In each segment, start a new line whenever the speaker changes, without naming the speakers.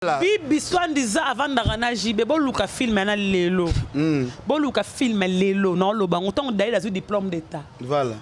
Bibi soi-disant avandaka na JB boluka film na lelo. Boluka film lelo na oloba ngo tango Daïla azwi diplôme d'état.
Voilà.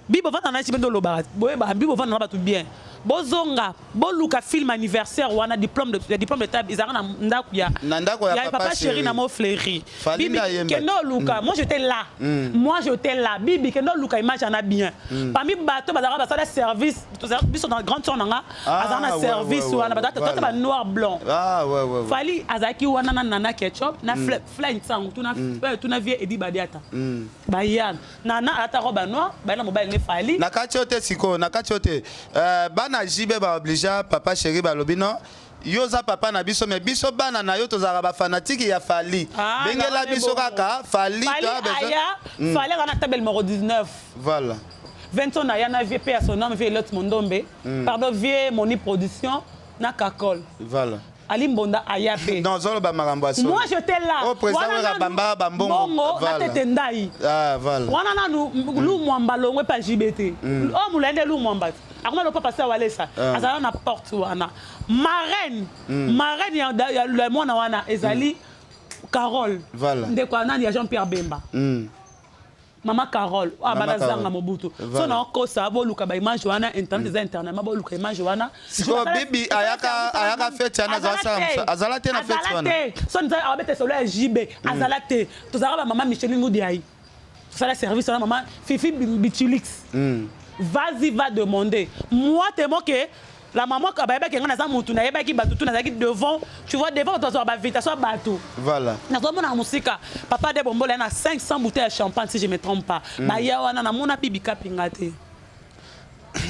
Bibi ovanda na JB nde olobaka boyeba Bibi ovanda na bato bien. Bozonga boluka film anniversaire wana diplôme de ya diplôme d'état ezalaka na ndako ya
Na ndako ya papa
papa chéri
chéri.
na Mont-Fleury.
Fally
Bibi
nde ayemba.
kende oluka moi j'étais là. Moi j'étais là. Bibi kende oluka image ana bien. Parmi bato bazalaka basala service tozalaka biso na grande sœur na nga
Ah,
azalaka na service wana bazalaka
voilà.
tota ba noir blanc.
Ah ouais ouais. ouais.
Fally azalaki wana na Nana Ketchup na Fly Nsangu tuna tuna vie Edi Badiata. Baya Nana alata robe noire baya na mobali ne Fally.
Na kati oyo te sikoyo na kati oyo te bana JB ba obligea papa chéri balobi non yo oza papa na biso mais biso bana na yo tozalaka ba fanatique ya Fally
Ah,
bengela
na
biso
bongo.
kaka Fally
Fally
toa besoin
aya Fally aza na table numéro 19.
Voilà.
20 ans aya na vie pe ya son homme vie Elliot Mondombe. Pardon vie Moni Production na Kakol.
Voilà.
Ali Mbonda aya pe.
Non zoloba makambo ya solo.
Moi j'étais là.
Oh président
Wana
Wera
nanu-
bamba bambongo.
Bongo na
Voilà.
tete ndai.
Ah voilà.
Wana nanu lu mwamba longwe pa JBT. Oh mulende lu mwamba. Akoma lo papa sa walesa.
Ah.
Azala na porte wana. Marraine, marraine ya ya ya mwana wana ezali Carole.
Voilà.
Ndeko nani ya Jean-Pierre Bemba. Mama Carole, ah
Mama
bana
Carole.
zanga Mobutu.
Voilà.
So na okosa boluka ba image wana internet eza internet ma boluka image wana.
Sikoyo Bibi ayaka ayaka fête wana
Azala
azala
te.
azala te na fête
Azala
wana.
te. So nza abete solo ya JB, azala te. Tozalaka ba mama Micheline Mudiayi. Tosala service wana mama Fifi Bichulix. Vas-y va demander. Moi tellement que la maman bayebaki nga naza mutu nayebaki bato tu nazalaki devant, tu vois devant bato bazwaka ba invitation ya bato.
Voilà.
Nazomona na mosika papa de bombola ye na 500 bouteilles ya champagne si je me trompe pas. Baya wana namona Bibi Kapinga te.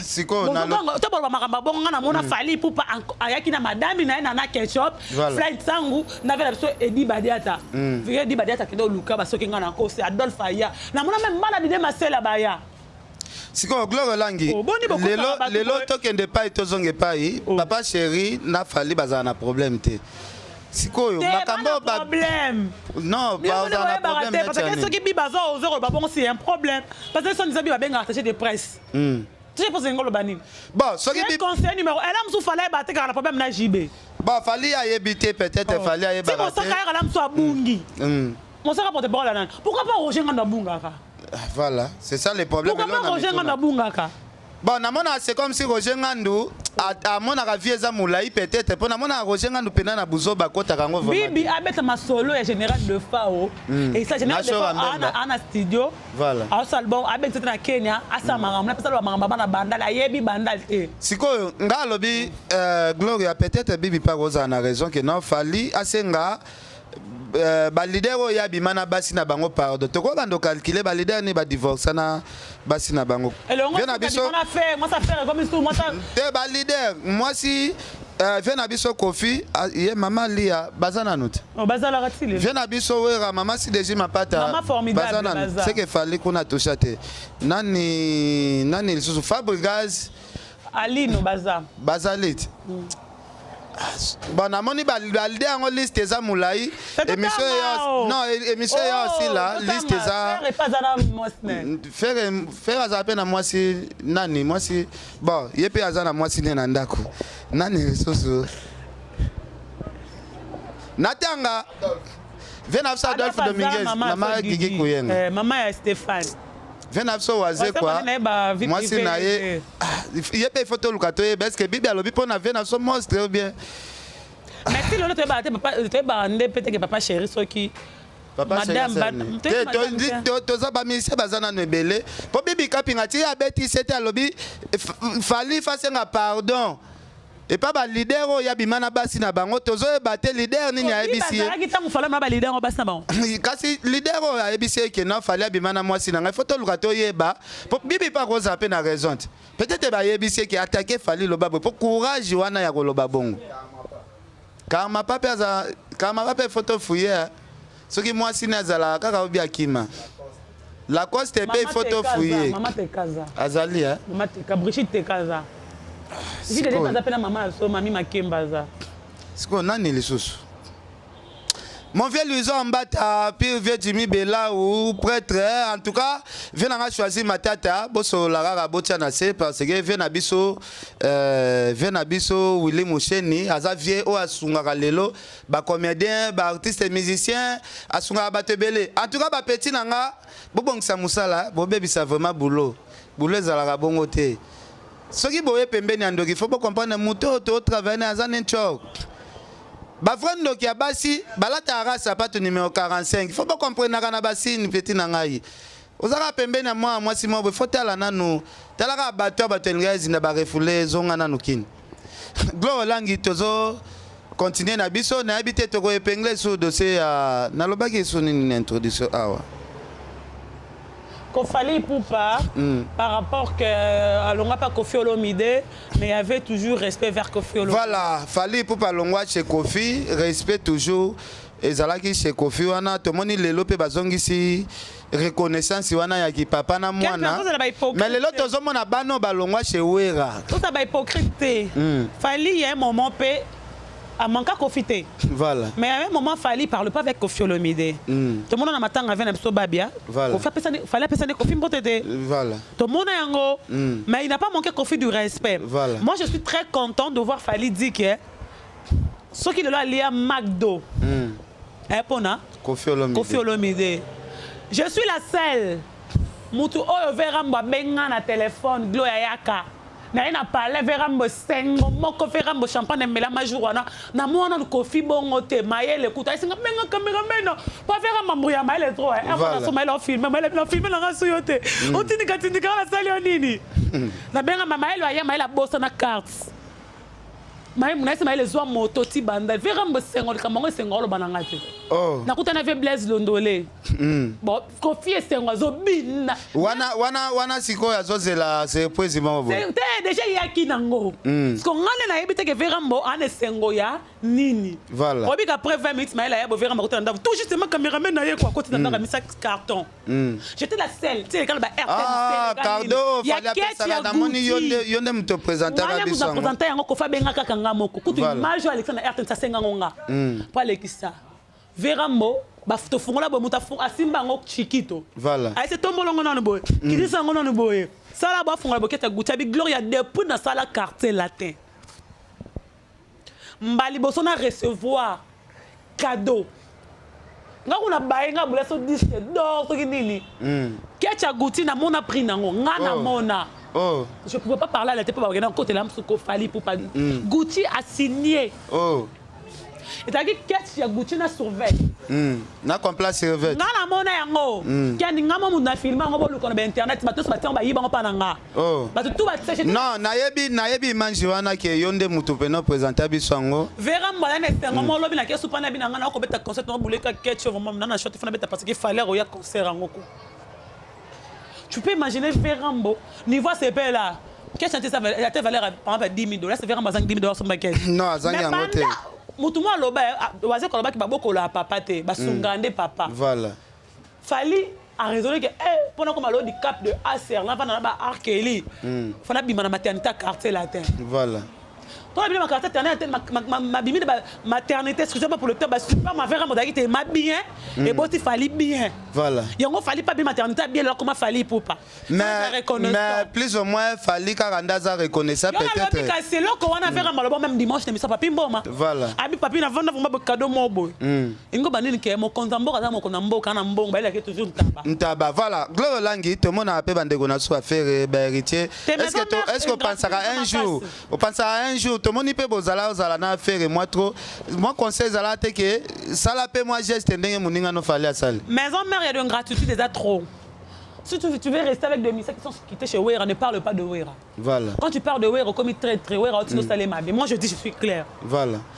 Sikoyo na
Bozobanga to boloba makambo ya bongo nga namona Fally Ipupa ayaki na madame na ye Nana Ketchup,
Voilà.
Fly Nsangu na ve na biso Edi Badiata. Vieux Edi Badiata akende oluka basoki nga na nkosi Adolphe aya. Namona même bana Dide Masela baya.
Sikoyo Gloire Olangi
Oh, boni bokotaka
lelo
bato
lelo
boye.
tokende epai tozonga epai
Oh.
papa chéri na Fally bazala na problème te. Sikoyo
Te
makambo
bana
ba
problème.
non
Bino
bazala na
boyebaka
problème
te parce
neti ya
que
nini.
soki Bibi aza ozo koloba bongo c'est un problème. Parce que soki Bibi babengaka attaché de presse. Tu sais pas ngoloba nini.
Bon soki
C'est
Bibi
conseiller numéro. Elle a musu Fally batekaka na problème na JB.
Bon Fally ayebi te peut-être Fally
Si
ayebaka
mosaka
te.
yaka na musu abungi. Mosaka porte parole nani? Pourquoi pas Roger Ngando abungaka?
Ah, Voilà, c'est ça le problème.
Pourquoi
Eloko
pas
na
Roger
mituna.
Ngando abungaka?
Bon, namona c'est comme si Roger Ngandu amonaka vie eza molai peut-être mpo namonaka Roger Ngandu mpena na buzoba akotaka yango vraiment.
Bibi abeta masolo ya général de Fao. Et ça général de
Nacho
Fao
Rambemba.
ana ana studio.
Voilà.
Asala album abeta na Kenya, asala makambo, napesa ba makambo bana bandal, ayebi bandal te.
Sikoyo nga alobi Gloria peut-être Bibi mpe akozala na raison ke non Fally asenga ba leader oyo abima na basi na bango pardon tokoki bando calculer ba leader ni badivorça na basi na bango.
Elongo
Vie na biso
mwana faire, moi ça faire comme tout moi ça.
Te ba leader mwasi vie na biso Kofi ye mama Lia baza nanu te.
Oh bazala ratile.
Vie na biso Wera mama Sideji Mapata
Mama formidable,
baza nanu
baza.
c'est que Fally kuna tosha te nani nani lisusu Fabregas
Alino baza.
Bazali te. Bon namoni ba leader yango liste eza molai émission
eyo
non émission eyo osila liste eza
Ferre pas na mwasi ne.
Ferre Ferre azala mpe na mwasi nani mwasi bon ye mpe aza na mwasi ne na ndako nani lisusu natanga vie na biso Adolphe Dominguez mama Gigi Kuyenga.
Mama ya Stéphane.
Vie na biso waze kwa mwasi na ye ye mpe ifo toluka toyeba est ce que Bibi alobi mpo na vie na biso monstre ou bien.
Mais ti lelo toyebaka te papa toyebaka nde peut-être que papa chéri soki
Papa
Madame
chéri te
madame
toza bamusicien baza nano ebele mpo Bibi Kapinga ti abeti se te alobi Fally fasenga pardon epa ba leader oyo abima na basi na bango tozoyeba te leader nini ayebisi ye.
Bazalaki ntango Fally na ba leader ngo basi na bango.
Kasi leader oyo ayebisi ye ke non Fally abima na mwasi na ngai fo toluka toyeba po Bibi mpe akozala mpe na raison te peut-être bayebisi ye ke attaque Fally loba boye po courage wana ya koloba bongo Karmapa mpe aza Karmapa mpe fo tofuye soki mwasi ne azalaka kaka obi akima Lacoste mpe il faut tofuye
Mama Tekaza.
Azali eh?
Mama Teka Brigitte Tekaza. Brigitte Tekaza mpe na mama na biso Mami Makemba aza.
Sikoyo nani lisusu? Mon vieux Luizo Mbata, pire vieux Jimmy Belaou, prêtre, en tout cas, vieux nanga choisi Matata, boso la botia na se parce que vieux na biso vieux na biso Willy Musheni, aza vieux o asungaka lelo, ba comédien, ba artiste musicien, asungaka bato ebele. En tout cas ba petit nanga, bobongisa musala, bobebisa vraiment boulot. Boulot ezalaka bongo te. Soki boye pembeni ya ndoki, faut comprendre moto to travailler na aza nchok. Ba vrai ndoki ya basi balataka sapato numéro 45. Faut pas comprendre na basini petit na ngai. Ozaka pembeni ya mwa mwasi moko, faut tala nanu. Talaka bato ya bato elinga ezinda ba refoulé zonga nanu kini. Gloire Olangi, tozo continuer na biso, nayebi te toko épingler sur dossier ya nalobaki so nini na introduction awa.
Ko Fally Ipupa, par rapport que alonga pas Koffi Olomide, mais il y avait toujours respect vers Koffi Olomide.
Voilà, Fally Ipupa alongwa chez Koffi, respect toujours ezalaki chez Koffi wana. Tomoni lelo mpe bazongisi reconnaissance wana ya kipapa na mwana, mais lelo tozomona bana balongwa chez Wera.
Toza bahypocrite te. Fally, il y a un moment mpe amanka Koffi te. Mais à un moment, Fally parle pas avec Koffi Olomide. Tomona na matanga ave na biso Babia. Koffi apesani, Fally apesani Koffi mbote te. Tomona yango. Mais il n'a pas manqué Koffi du respect. Moi, je suis très content de voir Fally dire que soki lelo alia McDo mpona
Koffi Olomide.
Koffi Olomide. Je suis la seule mutu oyo Verambo abenga na telefone, Glo yayaka na ye na palais. Verambo esengo moko, Verambo champagne emelama jour wana. Namona Koffi bongo te, mayele kuta esenga benga cameraman po Verambo mbu ya mayele trop. So mayele ofilme, mayele na filme nanga so yo te, otindika tindika wana, asali yo nini? Nabenga mayele aya, mayele abosana carte, mayele nayesi, mayele ezwa moto ti banda. Verambo esengo, likambo yango esengo oloba na nga te. Nakutana ve Blaise Londole. Bon, Koffi esengo azobina.
Wana wana wana sikoyo azozela surprise moko boye.
Te, déjà eyaki nango. Parce que nga nde nayebi te ke Verambo ana esengo ya nini. Obika après 20 minutes, mayele aya bo, Verambo akota na ndako tout justement, cameraman na ye ko akoti na ndako, amisa carton. J'étais la seule, tu sais, kala ba RTNC.
Ah, cardo Fally apesaka, namoni yo nde moto présentaka biso yango.
Présenta yango, Koffi abenga kaka nga moko kutu. Image oyo alekisa na RTNC, asengango nga po alekisa. Verambo tofungola boye, moto asimba yango chikito. Ayese tombolongo nanu boye, kilisa yango nanu boye, sala bo afungola bokete ya Gucci abi Gloria. Depuis nasala Quartier Latin, mbala liboso na recevoir cadeau nga kuna baye nga bula so disque d'or soki nini, ketch ya Gucci, namona prix nango nga namona. Je pouvais pas parler à la tête mpo bakenda kotela mosusu ko Fally Ipupa. Gucci a signé. Ezalaki ketch ya Gucci na surveille.
Na complet surveille.
Nga namona yango kendi, nga mo mutu na filme yango, boluka na bainternet, bato nyonso batia yango, bayiba yango mpa na nga. Bato tu batia.
Non, nayebi image wana ke yo nde mutu pene oprésente biso yango.
Vera mbala na esengo mo olobi nake supa na bina nga na okobeta concert ngo buleka ketch vraiment na shot fana beta parce que fallait oya concert yango ko. Tu peux imaginer Verambo niveau CP là, ketch ante ça ate valeur par exemple 10 000 $. C'est Verambo azangi 10 000 $ somba ketch.
Non, azangi yango te.
Mutu mo aloba waze kolobaki babokola ya papa te, basunga nde papa. Fally a raisonné que eh, mpona koma lo du cap de acer na vanda na ba arkeli, fana bima na maternité ya Quartier Latin. Mpona bino maquartier maternité, mabimi na maternité, excusez-moi pour le temps, basuper mavera mozalaki te ma bien eboti Fally bien. Yango Fally pa bi maternité bien lelo koma Fally Ipupa.
Mais plus ou moins Fally kaka nde aza reconnaissant peut-être.
Kasi eloko wana vera maloba même dimanche na misa Papi Mboma. Abi Papi na vanda vraiment cadeau mo boye ingo banini ke mokonzi ya mboka aza mokonzi ya mboka na mbongo bayelaki toujours ntaba.
Ntaba, voilà. Gloire Olangi, tomonaka mpe bandeko na biso bafere bahéritier. Est ce que opansaka un jour, opansaka un jour, tomoni mpe bozala ozala na affaire moi trop, moi conseil ezala te ke sala mpe mwa geste ndenge moninga no Fally asali?
Maison mère, il y a de ingratitude eza trop. Si tu veux rester avec des musiciens qui sont quittés chez Wera, ne parle pas de Wera. Quand tu parles de Wera, comme très très Wera, tu mm. Mais moi je dis, je suis clair.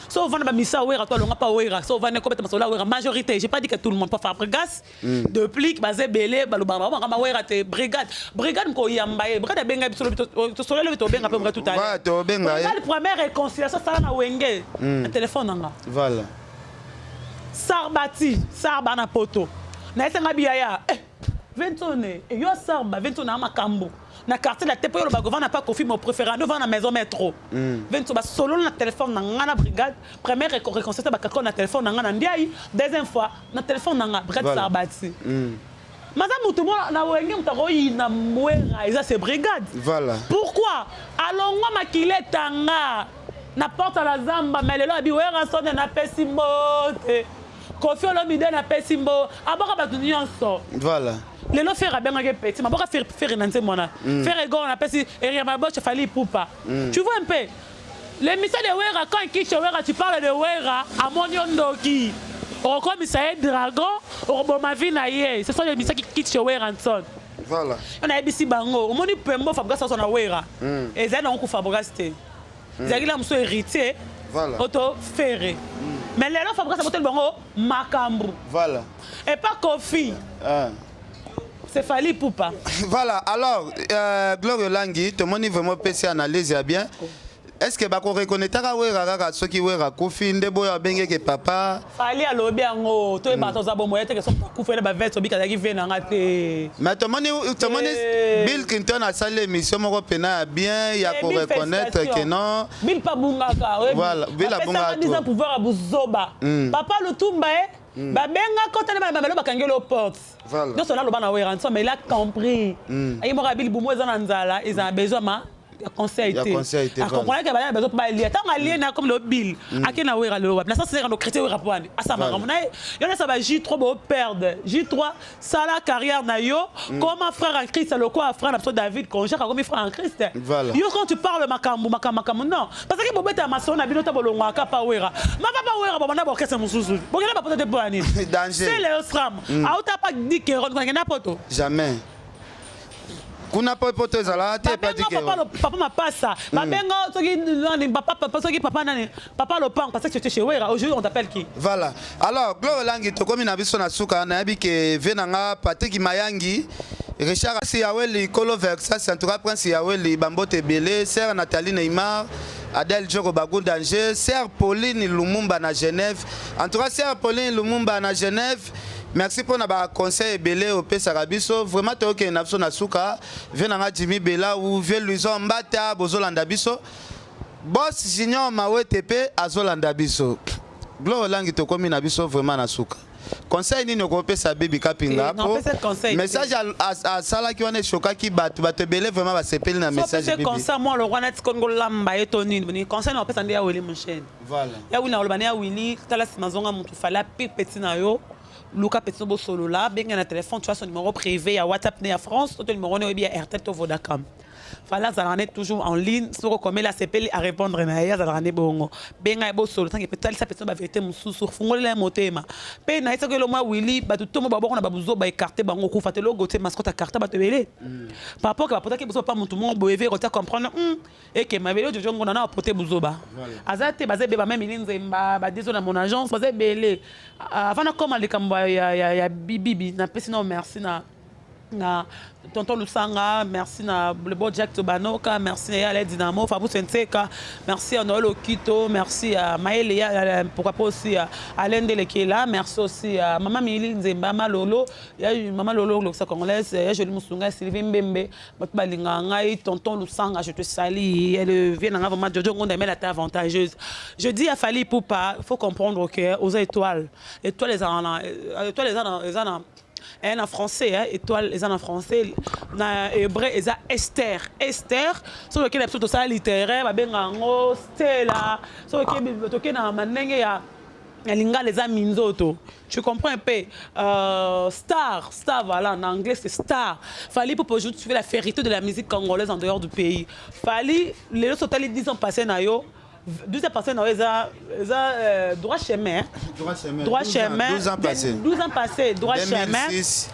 So on va misa Wera, toi on pas Wera. So on va ne Wera majorité. J'ai pas dit que tout le monde peut faire Fabregas, de plique, bazé belé, baloba ba Wera te brigade. Brigade ko yamba ye. Brigade benga biso to solo to benga peu tout à l'heure.
Ouais, to benga.
Brigade première réconciliation ça na Wenge. Un téléphone nga. Sarbati, Sarba na poto. Na esenga biyaya. Eh, ventone, yo Sarba, ventone na makambo. Na quartier la te mpo yoloba govanda pa Kofi, mo préféré ando vanda na maison métro. Vento basololo na téléphone na nga na brigade. Première réconciliation, bakako na téléphone na nga na Ndiaye. Deuxième fois na téléphone na nga brigade. Sarbati maza motu mo na Wenge, moto akoyina Wera eza se brigade. Pourquoi alongwa makili etanga na porte la zamba? Mais lelo abi Wera sone napesi mbote, Kofi Olomide napesi mbo, aboka bato nyonso. Lelo Ferre abengaki petit maboka Ferre na nzembo wana. Ferre Gola napesi eria maboche Fally Ipupa. Tu vois un peu l'émission de Wera? Quand kiche Wera, tu parles de Wera, amoni yo ndoki, okokomisa ye dragon, okoboma vie na ye. Ce sont les émissions qui quittent chez Werrason. Yo nayebisi bango, omoni pembo Fabregas aso na Wera, ezali nango ku Fabregas te, ezalaki na mosu héritier oto Ferre. Mais lelo Fabregas aboteli bango makambo epa Kofi. C'est Fally Ipupa.
Voilà, alors Gloire Olangi, tomoni vraiment pesi analyse ya bien. Est ce que bakoreconnaîtraka Wera kaka soki Wera akufi nde boyo abengeke papa?
Fally alobi yango, toyebaka toza bomoye teke soki akufeli bavete obika azalaki ve nanga te.
Mais tomoni Bill Clinton asali émission moko pena ya bien ya koreconnaître que non.
Bill pa bungaka.
Voilà, Bill abungaka.
Trop pouvoir ya buzoba. Papa Lutumba e babengaka otane bana bamelo bakangeli o porte. Nyonso naloba na Wera nso, mais il a compris aye moko abili bumu eza na nzala, eza na besoin ma ya conseil
Ya
te.
Conseil te, voilà.
Akomprendre ke bana besoin mpo balia ntango alie na comme le Bill ake na Wera lelo wapi na sens no chrétien Wera po wani asa makambo na ye. Yo nasa ba J3 bo perdre J3, sala carrière na yo comme un frère en Christ, lokola frère na biso David Conjacques akomi frère en Christ. Yo, quand tu parles makambo makambo makambo, non, parce que bobeta masolo na bino ta bolongwaka pa Wera, ma papa Wera babanda baorchestre mosusu, bokenda bapoto te mpo ya nini?
Danger.
C'est le sram auta pa dikeron kenda poto.
Jamais kuna po poto ezalaka te.
Babenga papa, papa Mapasa, babenga soki nani, papa, papa, soki papa nani, papa Lopango, parce que tu étais chez Wera. Aujourd'hui, on t'appelle qui?
Voilà, alors Gloire Olangi, tokomi na biso na suka. Nayebi ke ve na nga Patrik Mayangi, Richard Yaweli, Kolo Versas, en tout cas Prince Yaweli, bambote ebele, sœur Nathalie Neymar, Adèle Djoko Bagou Danger, sœur Pauline Lumumba na Genève. En tout cas, sœur Pauline Lumumba na Genève, merci mpona baconseil ebele opesaka biso. Vraiment toyokende na biso na suka. Vie na nga Jimmy Belau, vie Luison Mbata, bozolanda biso, boss Junior Mawete mpe azolanda biso. Gloire Olangi, tokomi na biso vraiment na suka. Conseil nini okopesa Bibi Kapinga?
Eh, napesa conseil te.
Message asalaki wana eshokaki bato, bato ebele vraiment basepeli na message.
So
Bibi
conseil mwa lokwa neti kongo lamba ye to nini boni conseil na opesa nde ya Wili Moshene. Ya Wili na koloba nde ya Wili, tala nsima, zonga motu fale api petit na yo, luka petit no bosolola, benga na téléphone, tu as son numéro privé ya WhatsApp ne ya France to numéro ne oyebi ya Airtel to Vodacom. Fale azalaka ne toujours en ligne, soki okomeli asepeli arépondre na ye, azalaka ne bongo. Benga ye, bosolo tanke mpe talisa petit no bavérité mosusu, fungolela ye motema mpe na ye. Soki elo mwa Wili, bato tomo baboko na babuzo baécarte bango, kufa te logo te mascotte akarte bato ebele par rapport ke bapotaki biso pa motu moko boye ve kotia comprendre ekema ebele ojojo ngona na bapote buzoba aza te. Baza ebele, bameme Nzemba badizo na mon agence, baza ebele. Avant nakoma likambo ya bibibi, napesi nao merci na tonton Lusanga, merci na le bon Jack Tobanoka, merci na Yale Dynamo, Fabrice Nseka, merci à Noël Okito, merci à Maël, pourquoi pas aussi à Alain Delekela, merci aussi à Maman Mili Nzemba Malolo, ya Maman Lolo Loksa congolaise, ya Jolie Musunga, Sylvie Mbembe, bato balinga ngai, tonton Lusanga, je te salue, elle vient na vraiment Jojo Ngonda, mais la avantageuse. Je dis à Fally Ipupa, il faut comprendre que aux étoiles, étoiles étoiles eza na na français, hein, étoile eza na français, na hébreu eza Esther. Esther, soki okende biso tosala littéraire, babenga yango Stella. Soki tokende na mandenge ya lingala, eza minzoto. Tu comprends un peu? Star, star, voilà, en anglais c'est star. Fally pour aujourd'hui, tu fais la fierté de la musique congolaise en dehors du pays. Fally, lelo sotali 10 ans passé na yo, 12 ans passé na yo, eza droit chemin, hein?
Droit chemin.
Droit
12 ans,
chemin.
12 ans passés.
12 ans passé, droit chemin.
2006.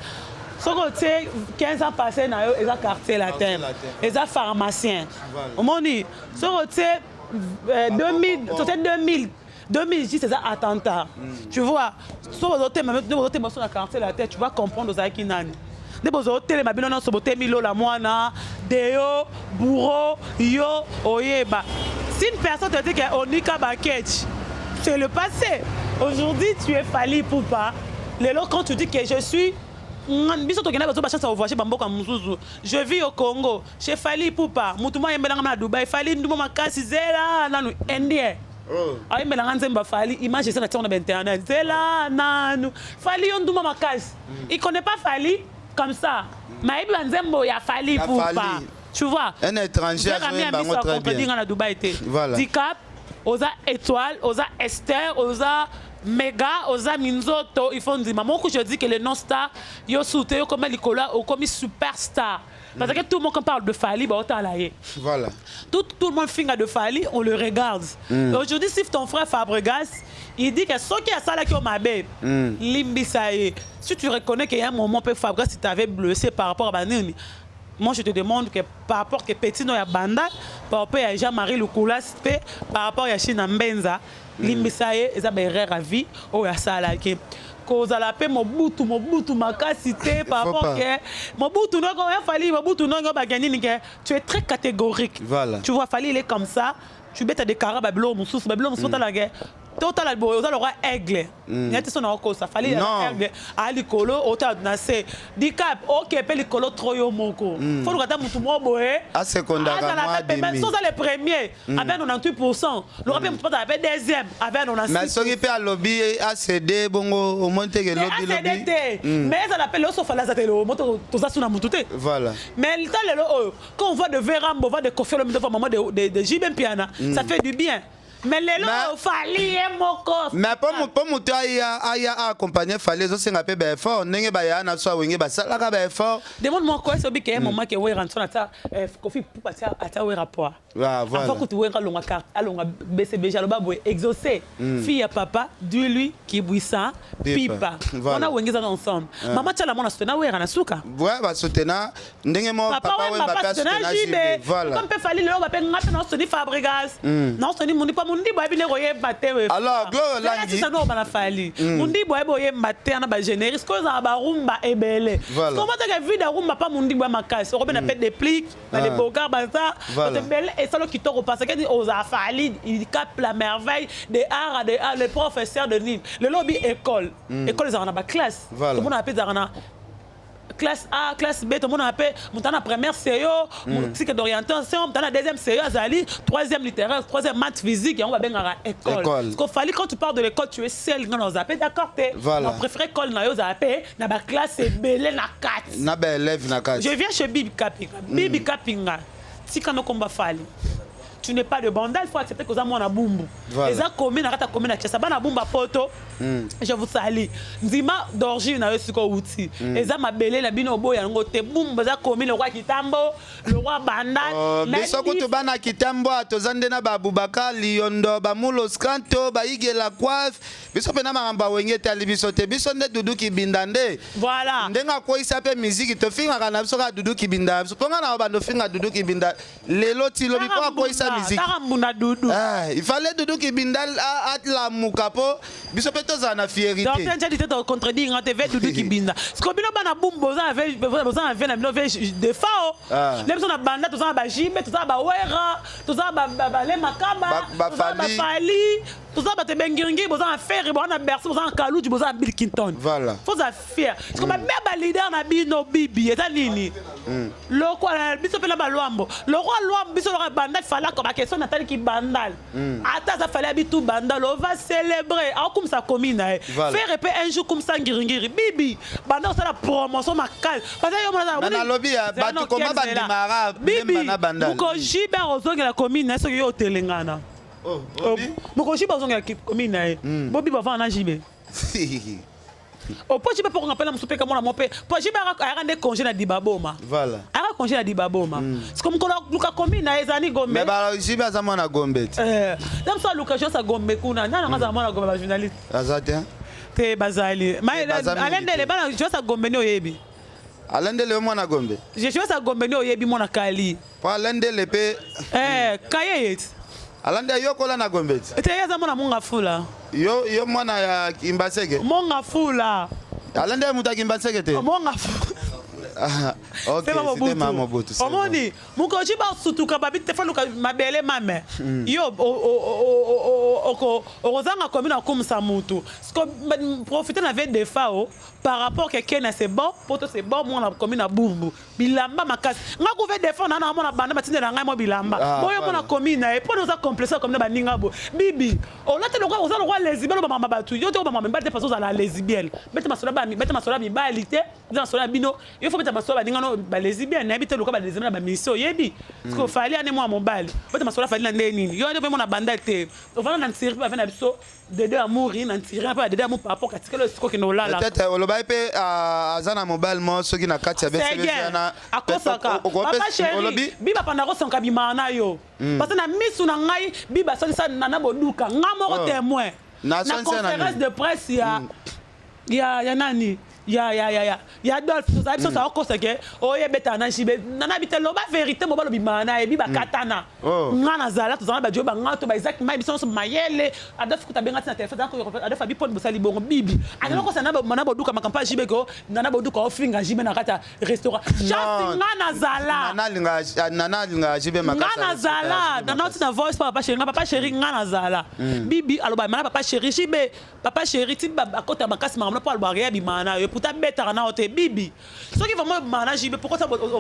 Soki otie 15 ans passé na yo, eza Quartier Latin,
Latin.
Eza pharmacien. Omoni, soki otie 2000, totie 2000, 2010, eza attentat. Tu vois, soki ozotema nde bozotema so na Quartier Latin, tu vas comprendre ozalaki nani. Nde bozotelema bino nyonso, botemi lola mwana deo bourreau yo oyeba. Si une personne te dit que onika baketch, c'est le passé. Aujourd'hui, tu es Fally Ipupa. Lelo, quand tu dis que je suis Biso tokenda bazo bachance ya kovoyage bamboka mosusu. Je vis au Congo chez Fally Ipupa, mutu moko ayembelanga na Dubai. Fally ndumba makasi, zela nanu indien.
Oh.
Ayembelanga nzembo ya Fally, image eza na tiango na bainternet. Zela nanu Fally, yo ndumba makasi. Il connaît pas Fally comme ça, mais ayebi banzembo ya Fally
Ya
Ipupa.
Fally.
Tu vois?
Un étranger azoyemba yango très bien.
Nga na Dubai te.
Voilà.
Dicap oza étoile, oza Esther, oza méga, oza minzoto. Il faut ndima moko. Je dis que le non star yo sute yo koma likolo, okomi superstar, parce que tout le monde, quand parle de Fally, baotala ye. Tout le monde finga de Fally, on le regarde. Aujourd'hui, si ton frère Fabregas, il dit que soki asalaki yo mabe, limbisa ye. Si tu reconnais qu'il y a un moment mpe Fabregas, il t'avait blessé par rapport à banini, moi je te demande que par rapport que petit no ya Banda, par rapport ya Jean-Marie Lukulas mpe par rapport ya China Mbenza, limbisa ye. Eza baerreur ya vie oyo asalaki. Kozala mpe mobutu mobutu makasi te par
Faut
rapport
pas.
ke mobutu ndoko ya Fally, mobutu ndongo bakende nini, ke tu es très catégorique.
Voilà.
Tu vois, Fally, il est comme ça. Tu beta des cara babilo mosusu, babilo mosusu, otala ke totala boye, oza lokwa aigle neti so na okosa Fally.
Non.
Aigle aya likolo, otala na se. Dicap oke mpe likolo trop, yo moko fo luka ata motu moko boye.
Asekondaka
Azala
mwa
mpe pembeni.
demi.
So oza le premier avec 98, luka mpe motu mpo mpe deuxième avec 96.
Mais soki mpe alobi acd bongo, omoni teke lobi
acd
lobi.
te, mais ezala mpe lelo so Fally aza te, lelo moto toza su na motu te. Mais le lelo oyo, quand on voit de Verambo, on voit de Koffi Olomide, devant maman de JB Mpiana, ça fait du bien. Mais lelo oyo Fally ye moko.
Mais mpo moto aya accompagne Fally, ezosenga mpe baeffort, ndenge baya na biso awenge basalaka baeffort.
Demande moi quoi, sobi ke moment ke Wera nsona ata Koffi Pupa ata Wera poa.
Ah, voilà.
Avant kutu Wera alonga carte, alonga BCBG, aloba boye: "Exaucé, fille ya papa, dis-lui kibwisa
Pipa.
pipa."
Voilà.
Wana Wenge ezaka ensemble. Mama Tiala mwana sutena Wera na suka.
Ouais, basutena ndenge moko.
Papa
Papa
Wemba
Wemba mpe
asutena
asutena
JB.
JB, voilà.
Comme mpe Fally lelo bape nga mpe naosoni Fabregas, naosoni Mundi, mpo Mundibo ayebi nde koyemba te we.
Alors, Gloire Olangi.
Sisa no bana Fally, Mundibo ayebi oyemba te ana bagénérique sikoyo ezala barumba ebele. Comment teke vide rumba pa Mundibo ya makasi, okobena mpe déplique bale Bogart baza bato ebele, esalo kitoko parce que oza Fally, il capte la merveille de art de art, le professeur de nini. Lelo obi école, école ezalaka na baclasse. Tomona mpe ezalaka na classe A, classe B. Tomona mpe moto na première CO, cycle d'orientation, moto na deuxième CO azali troisième littéraire, troisième maths physique. Yango babengaka école.
École.
Parce que Fally, quand tu parles de l'école, tu es seul. Nga na ozala mpe d'accord te.
Voilà.
Na préféré école na yo ozala mpe na baclasse ebele na kati.
Na baélève na kati.
Je viens chez Bibi Kapinga. Bibi Kapinga, tika nokomba Fally. Tu n'es pas de Bandal, il faut accepter que oza mwana Bumbu. Eza commune na kati ya commune ya Kinshasa, bana Bumbu ya poto, je vous salue. Ndima d'origine na yo sikoyo outi. Eza mabele na bino, oboya yango te. Bumbu eza commune lokwa Kitambo, lokwa Bandal.
Oh,
Mais
biso kutu bana Kitambo toza nde na babubaka Liondo, bamulos kanto bayigela coiffe. Biso mpe na makambo awenge etali biso te. Biso nde Dudu Kibinda nde. Ndenge akweyisa mpe miziki, tofingaka na biso kaka Dudu Kibinda na biso, mpo nga na bando ofinga Dudu Kibinda lelo ti lobi mpo akweyisa miziki.
Tara mbunda Dudu.
Ah, il fallait Dudu Kibinda alamuka mpo biso mpe tozala na fierté.
Docteur Njadi te contredire nga te ve Dudu Kibinda. Parce que bino bana Bumbu boza na ve na bino ve Defao.
Ah.
Ne biso na banda toza na bajibe, toza na bawera, toza na bale Makaba, toza na
Bafali.
Bafally, toza na bato ebengiringi, boza na Ferre, boza na Bercy, boza na Kaluji, boza na Bill Clinton. Faut za fier. Parce que babe ba leader na bino Bibi eza nini? Lokwa biso mpe na balwambo. Lokwa lwambo biso lokwa Bandal falaka ba question nataliki Bandal. Ata aza Fally abitu Bandal, on va célébrer. Aokumisa commune na ye. Ferre mpe un jour kumisa Ngiringiri. Bibi banda osala promotion makasi. Parce que yo mona
Mais nalobi ya, bato koma bandimaka
Bibi
Lemba na Bandal.
Mokoji be ozongela commune na ye soki yo otelengana.
Oh, obi?
Mokoji be ozongela commune na ye. Bobi bavanda na Jibe. Opo Jibe mpo konga mpena mosu mpe kamona mo mpe po Jibe ayaka nde congé na Dibaboma. Ayaka congé na Dibaboma. Siko mokolo aluka commune na ye ezali Gombe.
Mais bajibe aza mwana Gombe te.
Na mosu aluka josa Gombe kuna nani yango azala mwana Gombe, bajournaliste.
Aza te.
Te, bazali.
Baza mingi
Alendele
te.
bana josa Gombe ni oyebi.
Alendele yo mwana Gombe.
Josa Gombe ni oyebi mwana Kali.
Po alendele mpe.
Kaye ye ti.
Alande yo kola na Gombe te.
Te, ye aza mwana Monga Fula.
Yo mwana ya Kimbaseke.
Monga Fula.
Alende moto ya Kimbaseke te.
Monga Fula.
Ah, ok, c'était Mama Mobutu.
Omoni, mokoji basutuka babi te faluka mabele mame. Yo okozanga commune akumisa mutu. Profiter na vie de fao par rapport que Kenya c'est bon, poto c'est bon, moi na commune na Bumbu. Bilamba makasi. Nga ko vie de fao na na mona banda batindela ngai mo bilamba.
Ah,
Boyo mona commune na ye, pona oza complexe commune baninga bo. Bibi, olati lokwa oza lokwa lesbienne ba mama batu. Yo te ba mama mibali te parce ozala lesbienne. Bete masola ba bete masola mibali te. Eza masolo ya bino. Yo faut beta masolo baninga no ba lesbienne, nayebi te loka ba lesbienne na ba mission oyebi. Parce que Fally ane mwa mobali. Beta masolo Fally na nde nini. Yo nde mona banda te. Ovanda na ntiri ba na biso Dede Amouri na ntiri pa Dede Amour par rapport katikelo esiko kende olala.
Peut-être olobaki mpe ah, aza na mobali moko soki na kati ya
C'est bien.
wana
Akosaka. Papa chéri,
olobi
biba panda kosonka bimaka na yo. Parce que na misu na ngai biba asolisa nana boduka nga moko
Oh.
témoin.
Na
Na
asolisa na
conférence
nini?
de presse ya ya nani ya Adolphe tozala biso akosa ke oyo ebetaka na JB nana bi te loba vérité mobali obimaka na ye bi bakatana.
Oh.
Nga nazala tozala bajo banga to ba Isaac mai biso nyonso mayele Adolphe kuta benga tina telefone Adolphe abi poni bosali bongo bibi akenda kosa na na boduka makampa JB ko nana boduka ofinga JB na kati ya restaurant chance nga nazala
Nana alingaka JB
nga
makasi.
nazala nana oti na voice pa papa chéri nga papa chéri nga nazala bibi aloba mana papa chéri JB papa chéri ti akota makasi makambo mpo alobaka ye abimaka na yo pourtant abetaka na yo te. Bibi soki vraiment obimaka na JB, pourquoi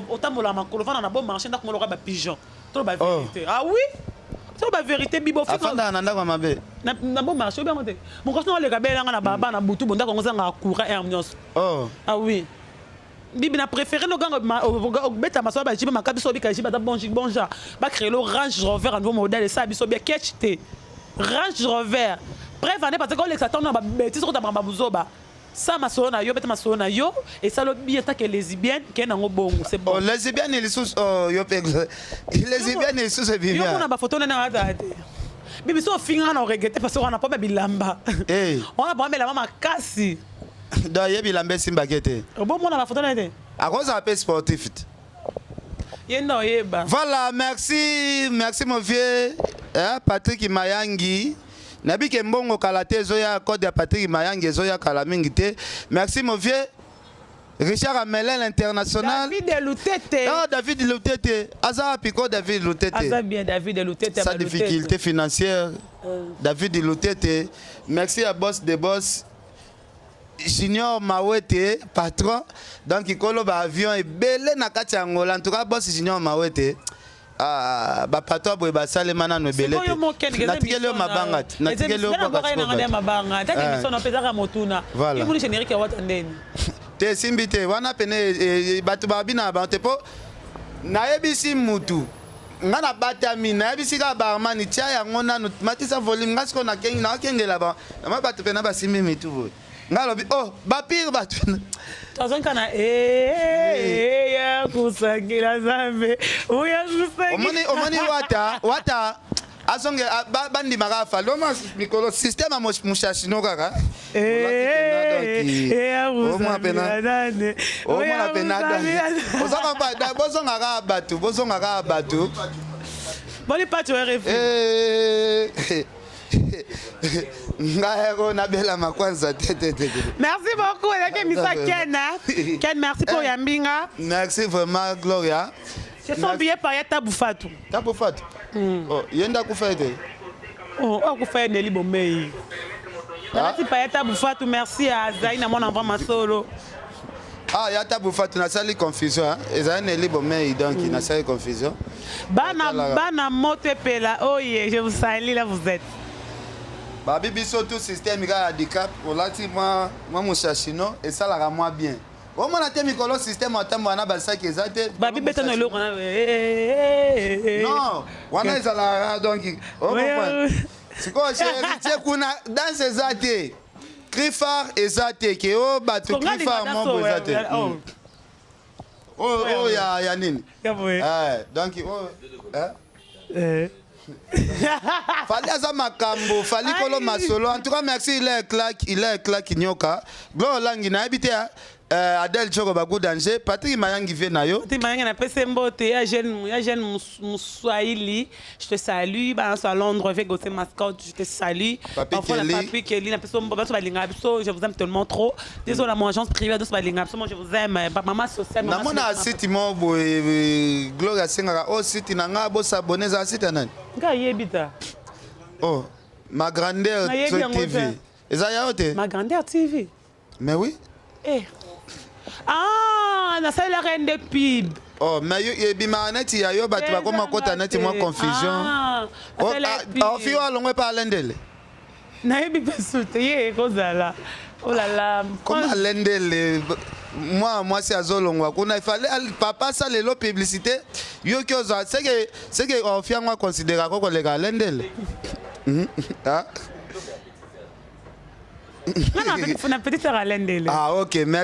otambola makolo vanda na bon marché ndako moloka bapigeon to ba vérité? Ah oui, to ba vérité bibi ofinga.
Afandaka na ndako ya mabe.
Na bon marché obiango te mokosi na oleka belanga na baba na butu bo ndako yango ozangaka courant heure nyonso.
Oh.
Ah oui, bibi na préféré noganga obeta masolo ba JB maka biso obika JB aza bon bon genre bacréer lo Range Rover nouveau modèle esala biso bien ketch te Range Rover preuve ane parce que olekisa ntango na babêtises okotama babuzoba sa masolo na yo beta masolo na yo esala bien tant que lesbienne ke nango bongo c'est bon.
Oh, lesbienne lisusu. Oh, yo mpe lesbienne lisusu ebimi.
Yo mona bafoto nene azala te bibi so ofingaka na oregretter parce que wana po bilamba
Eh.
wana po bilamba makasi.
Donc ye bilamba esimbaki te.
Obomona bafoto nene te.
Akozala mpe sportif te.
Ye nde oyeba.
Voilà, merci, merci mon vieux hein, Patrick Mayangi. Nayebi ke mbongo kala te ezoya, code ya Patrick Mayangi ezoya kala mingi te. Merci mon vieux Richard Amelel international.
David Lutete.
Ah, David Lutete aza wapi ko David Lutete?
Aza bien David Lutete.
Sa difficulté financière. David Lutete, merci à boss de boss Junior Mawete, patron. Donc ikolo ba avion ebele na kati ya Angola. En tout cas boss Junior Mawete, ah, bapatron boye basalema nano ebele te. Natikeli yo mabanga te, natikeli yo
bwaka mabanga tati émission na pezaka motuna.
Voilà.
Yo moni générique ya wata ndeni.
Te, esimbi te wana pene bato babina bango te mpo nayebisi mutu nga nabatami nayebisi kaka barman tia yango nanu matisa volume nga sikoyo nakengela ba nama bato pena basimbi mitu boye nga alobi oh bapire bato.
Tozonka na ya kusangila Nzambe uya kusangila.
Omoni wata azonge bandimaka afali oma mikolo système ya mushashino kaka. Omona pena bozonga kaka bato, bozonga kaka bato.
Boni pati oyo refi.
Eh, ngai yako nabelama kwanza te te te te.
Merci beaucoup ezalaki émission ya Ken hein. Ken, merci pour yambinga.
Merci vraiment Gloria.
Ce sont billets par ya Tabu Fatu.
Tabu Fatu. Oh, ye nde akufa ete.
Oh, akufa ye Neli Bomei nalati pa ya Tabu Fatu. Merci à Azai na mwana mva masolo.
Ah, ya Tabu Fatu, nasali confusion hein. Ezali Neli Bomei donc nasali confusion.
Bana
Natalaka.
bana moto epela oye, je vous salue là vous êtes.
Babi biso tout système kaka ya handicap olati mwa moshashino esalaka mwa bien omona te mikolo système atambola na basaki eza te.
Babi beta na eloko na.
Non, wana ezalaka donc ocomprendre sikoyo héritier kuna danse eza te, cri phare eza te ke o bato cri phare mombo eza te. Oyo oyo ya nini? Eh, donc oyo eh? Fally aza makambo, Fally kolo masolo. En tout cas merci, il est claque, il est claque nyoka. Glo olangi nayebi te. Adèle Tchoko Bagou Danger, Patrick Mayangi vie na yo.
Patrick Mayangi napesi mbote ya jeune Muswahili, je te salue. Bana à Londres avec Gauthier Mascotte, je te salue.
Papi
Parfois,
Kelly.
Papi Kelly, napesi mbote bato balingaka biso, je vous aime tellement trop. Désolé, mon agence privée, bato balingaka biso, moi je vous aime. Maman sociale, maman
Namona
sociale.
site moko boye, Gloria asengaka o site na nga bosabone, ezala site ya nani?
Nga yebi ta.
Oh, Ma Grandeur.
Nayebi yango
TV
te.
eza ya yo te?
Ma Grandeur TV.
Mais oui.
Eh. Ah, nasalelaka ye nde pub.
Oh, mais yo ebimaka neti ya yo, bato bakoma kota neti mwa confusion.
Ah,
Oh,
nasalelaka
ah,
pub.
oh, fi oyo alongwe mpe alendele.
Nayebi mpe su te, ye ekozala, oh là là.
Koma alendele, mwa mwasi azolongwa kuna, ifale papa asala lelo publicité, yoki ozwa seke ofi yango aconsidéraka koleka alendele. Ah.
Nga na petite sœur alendele.
Ah, ok, merci.